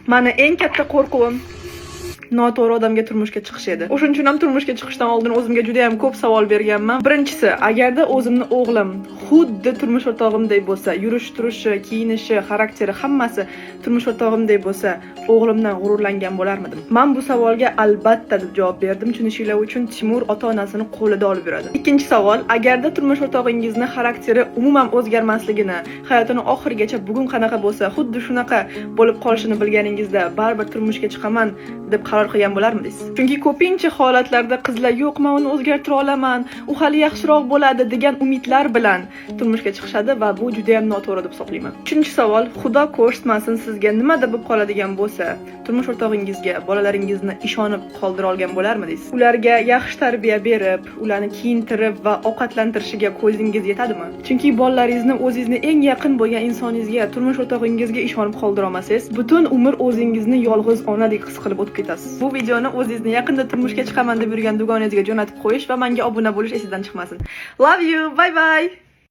Mani eng katta qo'rquvim noto'g'ri odamga turmushga chiqish edi. O'shuning uchun ham turmushga chiqishdan oldin o'zimga juda ham ko'p savol berganman. Birinchisi, agarda o'zimni o'g'lim xuddi turmush o'rtog'imdek bo'lsa, yurish turishi, kiyinishi, xarakteri, hammasi turmush o'rtog'imdek bo'lsa, o'g'limdan g'ururlangan bo'larmidim? Man bu savolga "albatta" deb javob berdim. Tushunishinglar uchun, Timur ota-onasini qo'lida olib yuradi. Ikkinchi savol, agarda turmush o'rtog'ingizni xarakteri umuman o'zgarmasligini, hayotini oxirigacha bugun qanaqa bo'lsa, xuddi shunaqa bo'lib qolishini bilganingizda, baribir turmushga chiqaman deb qaror qilgan bo'larmidingiz? Chunki ko'pincha holatlarda qizlar "Yo'q, men uni o'zgartira olaman, u hali yaxshiroq bo'ladi" degan umidlar bilan turmushga chiqishadi va bu juda ham noto'g'ri deb hisoblayman. Uchinchi savol, Xudo ko'rsatmasin, sizga nimadir bo'lib qoladigan bo'lsa, turmush o'rtog'ingizga bolalaringizni ishonib qoldira olgan bo'larmidingiz? Ularga yaxshi tarbiya berib, ularni kiyintirib va ovqatlantirishiga ko'zingiz yetadimi? Chunki bolalaringizni o'zingizni eng yaqin bo'lgan insoningizga, turmush o'rtog'ingizga ishonib qoldira olmasangiz, butun umr o'zingizni yolg'iz onadek his qilib o'tib ketasiz. Bu videoni o'zingizni yaqinda turmushga chiqaman deb yurgan dugonangizga jo'natib qo'yish va menga obuna bo'lish esingizdan chiqmasin. Love you. Bye bye.